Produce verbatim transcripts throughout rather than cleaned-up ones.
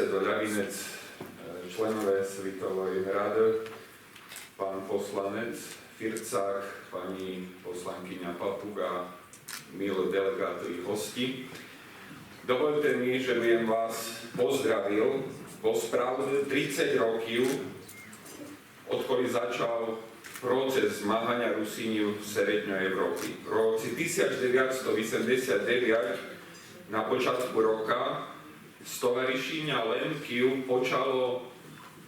Doľavinec, e, členové Svitavej rady, pán poslanec Fircák, pani poslankyňa Papuga, milí delegáti i hosti. Dovolte mi, že by som vás pozdravil po správde tridsec rokів, odkedy začal proces zmáhania Rusinів v Seredňoj Evropi. V roci tisíc deväťsto osemdesiat deväť, na počiatku roka, Stowarzyszenie Lemkів počalo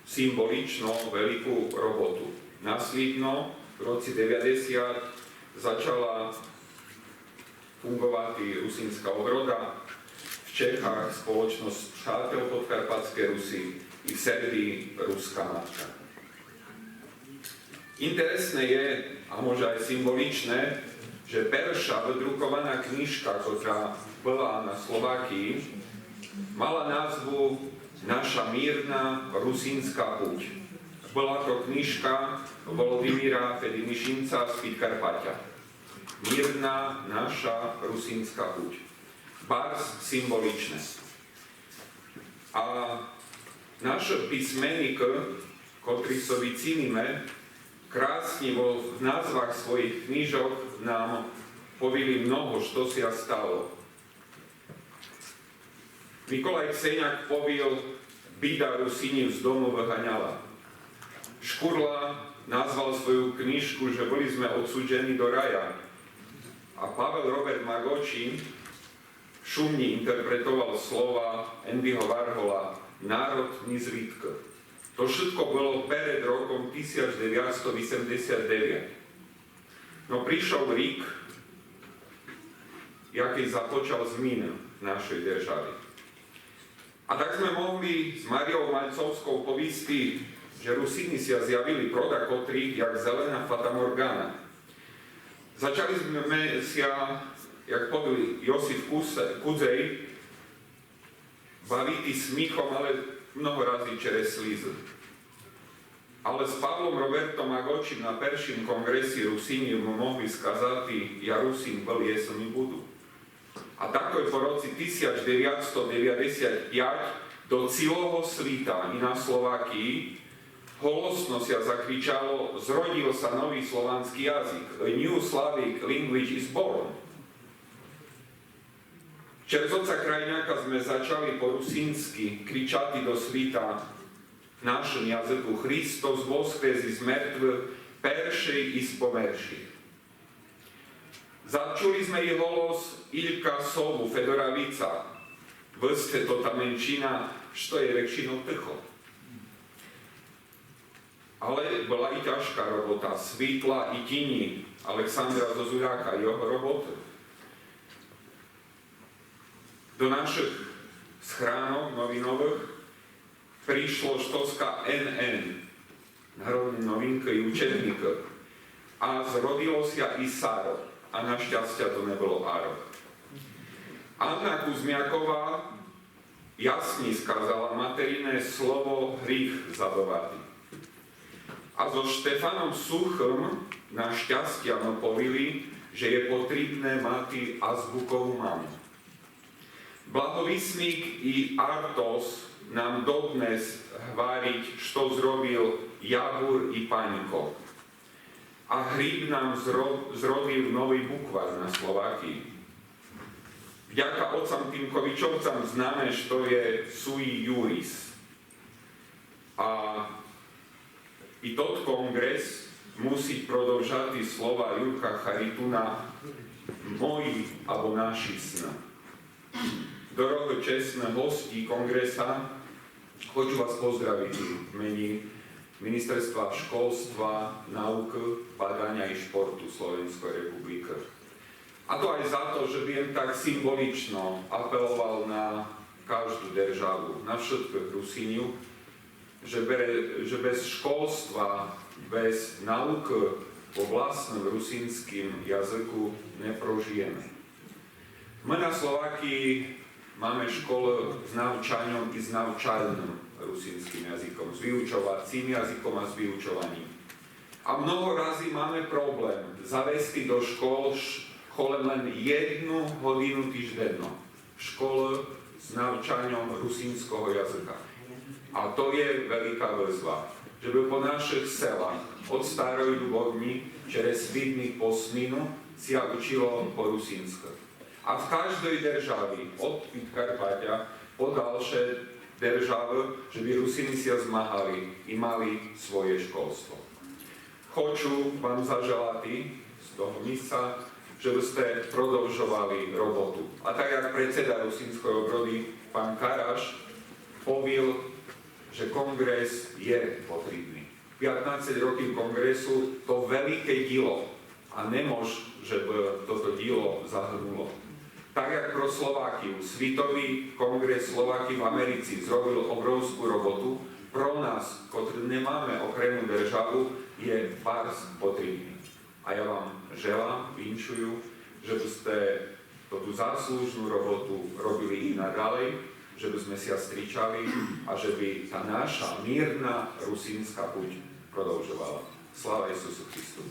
symbolično veliku robotu. Naslідno v roci deväťdesiat začala fungovati Rusinska odroda, v Čechách Spoločnosť přátel Podkarpatskej Rusy i v Serbiji Ruská matka. Interesné je, a možno aj symboličné, že perša vydrukovaná knižka, ktorá bola na Slovákii, mala názvu Naša mírna rusínska púť. Bola to knižka Volodymyra Fedimišinca z Podkarpatia. Mírna naša rusínska púť. Барз symboličné. А наші письменникы, котрых собі цінíme, красні во, в назвах своїх книжок нам повіли много, што ся стало. Миколай Ксеняк повіл: Біда Русинів з дому выганяла. Шкурла назвал свою книжку, же были сме одсуджені до рая. А Павел Роберт Магочін шумні інтерпретовал слова Енді Варгола: народ нізвідкы. То вшытко было перед роком тисяч девятсто вісемдесят девять. Но пришол рік, якый започал зміны в нашій державі. А так сме могли з Марією Мальцовсков повісти, же Русины ся зявили про дакотрых, як зелена фатаморгана. Зачали сме ся, як повіл Йосиф Кусе-, Кудзей, бавити сміхом, але много разы через слізы. Але з Павлом Робертом Магочім на першім конґресі Русинів мы могли сказати: Я Русин был, єсом і буду. А такой по році тисяч девятсто девятдесят пять до цілого світа і на Словакії голосно ся закричало: Зродил ся новый слованскый язык, a new Slavic language is born. Через отца Крайняка сме зачали по русинскы кричати до світа в нашым языку: Христос воскрес из мертвых, першый из помершых. Зачули сме і голос Ілька Сову, Федора Віца: Вы сте тота меншина, што є векшинов тихо. Але была і тяжка робота Світла і тіні, Александра Зозуляка, його роботы. До нашых схранок новиновых пришло штоска Н Н, Народны новинкы і учебникы. А зродило ся і саро, а на щастя то не было аро. Анна Кузмякова ясні сказала материне слово: гріх забывати. А зо Штефаном Сухым на щастя мы повіли, же є потрібне мати азбукову маму. Благовісник і Артос нам доднес гварить, што зробил Ябур і Панько. А Гриб нам зро-, зродил новый буквар на Словакії. Вдяка отцам Тимковичовцам знаме, што є sui iuris. А і тот конґрес мусить продовжати слова Юрка Харитуна: мої або наші сны. Дорогы чесны гості конґреса, хочу вас поздравити в мені Міністерства школства, наукы, баданя і шпорту Словенской републикы. А то ай за то, же бым так символічно апеловал на кажду державу, на вшыткых Русинів, же бе-, же без школства, без наукы во власным русинскым языку не прожыєме. Мы на Словакії маме школы з навчаньом і з навчальным русинскым языком, з выучовацім языком а з выучованім. А много разы маме проблем завести до школ ш-, холем лем єдну годину тижденно. Школы з навчаньом русиньского языка. А то є велика визва, жебы по нашых селах од Старой Любовни через Свідник по Сміну ся учило по русиньскы. А в каждой державі, од Підкарпатя по далше державы, жебы Русины ся змагали і мали своє школство. Хочу вам зажелати з того місця, жебы сте продовжовали роботу. А так як председа Русиньской оброды пан Караш повіл, же конґрес є потрібный. Пятнадцять років конґресу то велике діло, а не мож, жебы тото діло загнуло. Так як про Словаків Світовый конґрес Словаків в Америці зробил обровску роботу, про нас, котры не маме окрему державу, є барз потрібный. А я вам желам, вінчую, жебы сте тоту заслужну роботу робили і надалей, жебы сме ся стрічали а жебы та наша мірна русиньска путь продовжовала. Слава Ісусу Христу!